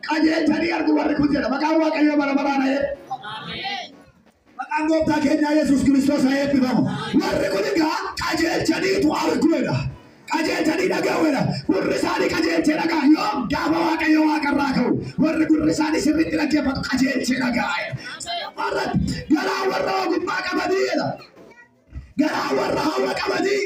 Qajeelchanii argu warri kun jedha. Maqaan Waaqayyoo bara baraan haa eebbifamu. Maqaan gooftaa keenyaa Yesuus Kiristoos haa eebbifamu. Warri kun egaa qajeelchaniitu arguudha. Qajeelchanii dhaga'uudha. Gurri isaanii qajeelchee dhaga'a. Yoom gaafa Waaqayyo waaqarraa ka'u warri gurri isaanii sirriitti dhaggeeffatu qajeelchee dhaga'a. Irratti garaa warra ogummaa qabanii jedha. Garaa warra hawwa qabanii.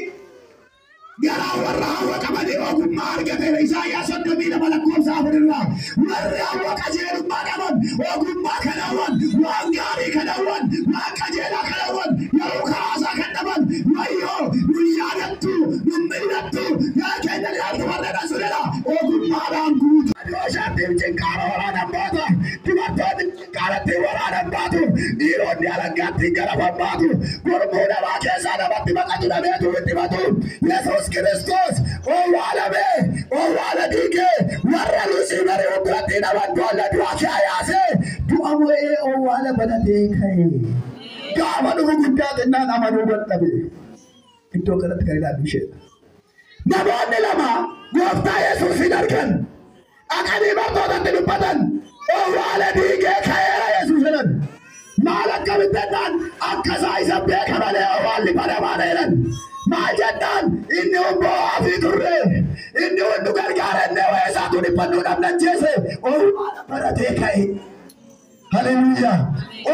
Garaa warra hawwa qabanii ogummaa argateera. Isaayyaas 32 lakkoofsa 4 irraa. Warri hawwa qajeelummaa qaban ogummaa kan hawwan, waan gaarii kan hawwan, waan qajeelaa kan hawwan, yeroo karaa isaa kan dhaban, wayyoo nu yaadattu, nu miidhattu, yaa keenya ilaaltu warreen sunidha. Ogummaadhaan guutu. Ishaattiin cinqaara waraanan baata. Dubartoonni cinqaaratti waraanan baatu. Dhiironni alangaatti garafan baatu. Gurmuu namaa keessaa namatti baqatu dhabeetu itti batu. Yesuus Kiristoos owwaalamee owwaala diigee warra Lusiifarii biratti hidhaman boolla du'aa kee yaasee du'a mo'ee owwaala banatee ka'e. Gaafa dhufu guddaa xinnaan amanuu dadhabe. Iddoo kanatti kan ilaallu isheedha. Namoonni lama gooftaa Yesuusin argan. Dhaqanii bartootatti dubbatan. Owwaala diigee ka'eera Yesuus jedhan. Maal akkamitti jennaan akka isaa isa beeka malee owwaalli banamaadha jedhan. Maal jennaan inni hubboo fi turre. Inni hundu gargaarannee waa'ee isaatu dhiphannuu dhabna ajjeese. Owwaala banatee ka'e. Haleluuyaa.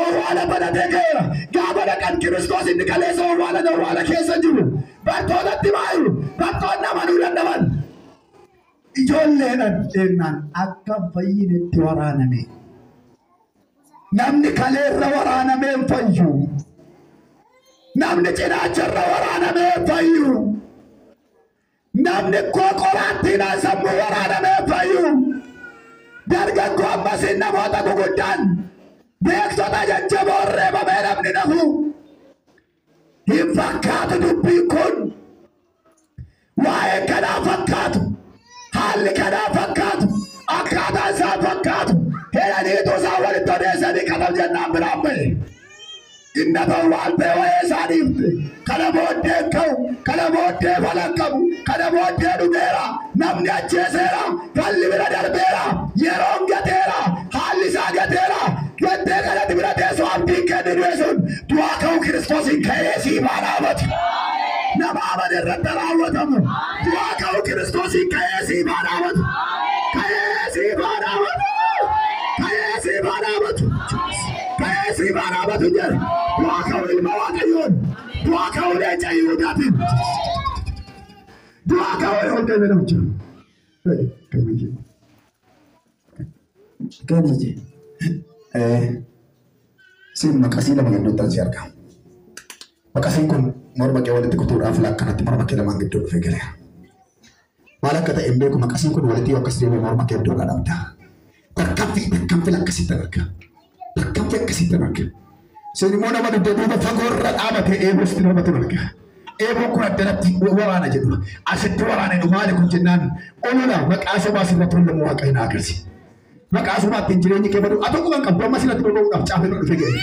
Owwaala banatee ka'eera. Gaafa dhaqan Kiristoos inni kaleessa owwaala owwaala keessa jiru. Bartootatti maayu. Bartoonni amanuu dadhaban. Ijoolleedhaan jennaan akka fayyinetti waraaname. Namni kaleerra waraanamee hin fayyu. Namni cinaacharra waraanamee hin fayyu. Namni koo qoraattiidhaan sammuu waraanamee hin fayyu. Dargaggoo ammasiin namoota guguddaan beektota jajjaboo reebamee namni nafu. Hin fakkaatu dubbiin kun. Waa'ee kanaa fakkaatu. Haalli kanaa fakkaatu. Akkaataan isaa fakkaatu. Hedhaniitu isaan walitti odeessanii qatam jennaan biraan bahe. Inni owwaaltee waa'ee isaa dhiifte. Kana booddee ka'u, kana booddee falan qabu, kana booddee dhumeera, namni ajjeeseera, falli bira darbeera, yeroon gateera, haalli isaa gateera. Gattee kanatti bira teessoo abdiin kennu sun du'aa ka'u Kiristoosiin ka'ee sii dhaabatu. Nama amane irratti raawwatamu. Du'aa ka'u Kiristoosiin ka'ee sii dhaabatu. Ka'ee sii dhaabatu. Ka'ee sii dhaabatu. Ka'ee sii dhaabatu jedhe. Du'aa ka'u ilma Waaqayyoon. Du'aa ka'u leenca Yihuudaatiin. Du'aa ka'u ol deemee namicha. Gadi je. Siin maqasii lama gidduutti si argama. Maqasiin kun morma kee walitti kutuudhaaf lakkanatti morma kee lamaan gidduu dhufee galeera. Maal akka ta'e hin beeku, maqasiin kun walitti yoo akkas deeme morma kee iddoodhaa dhabda. Tarkaanfii tarkaanfii akkasitti arga. Tarkaanfii akkasitti arga. Siin immoo nama dugda duuba fagoorra dhaabatee eeboo sitti darbatu arga. Eeboon kun addanatti waraana jedhu. Asitti waraana jedhu, maali kun jennaan olola maqaa sobaa sirratti tolamu Waaqayyo na agarsiisa. Maqaa sobaatti jireenyi kee badu ati quban qabdu amma sirratti boba'uudhaaf caafee dhufe ga'e.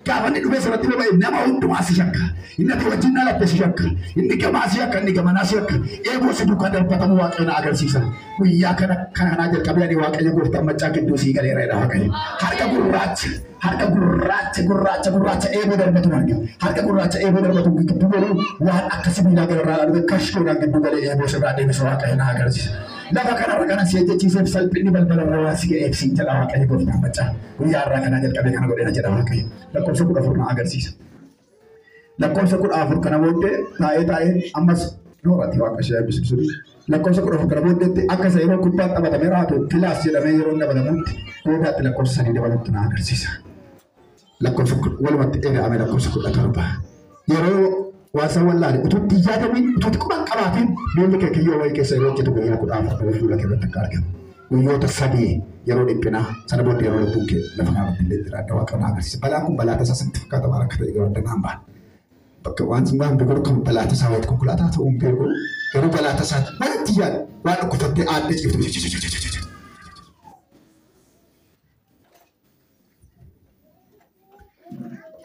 Gaafa inni dhufee sirratti boba'e nama hundumaa si shakka. Inni ati wajjin dhalatte si shakka. Inni gamaa si shakka, inni gamanaa si shakka. Eeboo si duukaa darbatamu Waaqayyo na agarsiisa. Guyyaa kana kanaa jalqabee ani Waaqayyo gooftaan maccaa gidduu sii galeera jedha Waaqayyo. Harka gurraacha, harka gurraacha, gurraacha, gurraacha eeboo darbatu arga. Harka gurraacha eeboo darbatu gidduu garuu waan akka sibiilaa gararraa dhufe kashkoodhaan gidduu galee eeboo sirraa deebisu Waaqayyo na agarsiisa. Lafa kanarra kana si ejjechiiseef salphinni balbalarra waan si ga'eef siin jedha Waaqayyo gooftaan maccaa. Guyyaa irraa kanaa jalqabee kana godheera jedha Waaqayyo. Lakkoofsa 14 na agarsiisa. Lakkoofsa 14 kana booddee taa'ee taa'ee ammas noorati Waaqa ishee eebbisu. Lakkoofsa 14 kana booddeetti akka isa yeroo kubbaan taphatamee raatu plus jedhamee yeroo dabalamutti boodaatti lakkoofsa 3 dabalutti na agarsiisa. Lakkoofsa walumatti dheerame lakkoofsa 17. Yeroo waan san wallaale utuutti hin yaadamin, utuutti quban qabaatiin miilli kee kiyyoo wayii keessa yeroo hojjetu guyyaa 14 fuula kee irratti akka argamu. Guyyoota 3 yeroo dhiphinaa sana booddee yeroo lubbuun kee lafa kanarratti illee jiraadha Waaqa na agarsiisa. Balaan kun balaa tasaa sitti fakkaata, waan akka ta'e garuu adda naan ba'a. Bakka waan waan beeku kan balaa tasaa wayitti konkolaataa ta'uu hin beeku, garuu balaa tasaati waan itti yaadu waan dhukkufattee aaddee ciiftu.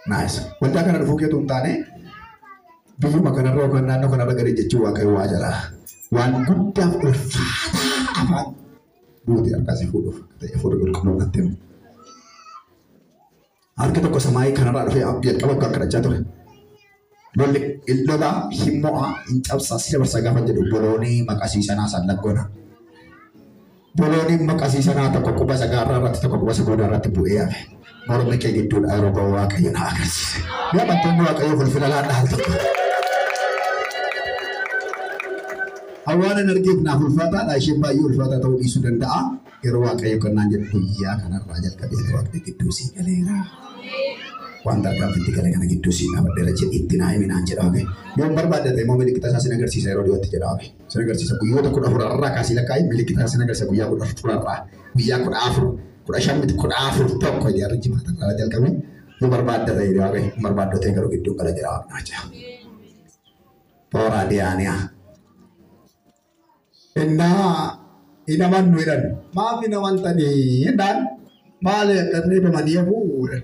Nice. Waldaa kana dhufuu keetu hin taane biyyuma kanarra yookaan naannoo kanarra gadi jechuun Waaqayyo waa jalaa. Waan guddaaf ulfaataa afaan Duuti harkaasii fuudhuuf ta'e fuudhu qulqulluu natti himu. Harki tokko samaayii kanarraa dhufee jalqaba akka kadhachaa ture. Lolli lola hin mo'a hin cabsaa si dabarsa gaafa jedhu boloonii maqasiisanaa sallaggoona. Bolooniin maqasiisanaa tokko quba sagaarraa irratti tokko quba sagoodaa irratti bu'ee hafe. Mormi kee gidduudha yeroo ba'u Waaqayyo na agarsiise. Mee amantoonni Waaqayyoo fulfila laadhaa al tokko. Hawaan hin argeef naaf ulfaataadha. Isheen baay'ee ulfaataa ta'uu dhiisuu danda'a. Yeroo Waaqayyo kannaan jedhu guyyaa kanarraa jalqabee Waaqni gidduu sii galeera. Waan tarkaanfitti gale kana gidduu sii dhaabadheera jedhi itti naa himi naan jedha Waaqayyo. Yoon barbaadde ta'e immoo milikkita isaa sin agarsiisa yeroo dhiyootti jedha Waaqayyo. Sin agarsiisa guyyoota 14 irraa kaasii lakkaa'ii milikkita isaa sin agarsiisa guyyaa 14 irraa guyyaa 14 15 miti 14 tokko jedhee har'a jimaata irraa jalqabee yoo barbaadde ta'e jedha Waaqayyo. Barbaadde ta'e garuu gidduu gala jedha Waaqayyo. Booraa diyaaniyaa. Innaa hin amannu jedhan. Maaf hin amantanii jennaan maali akka reebamanii hafuu jedhan.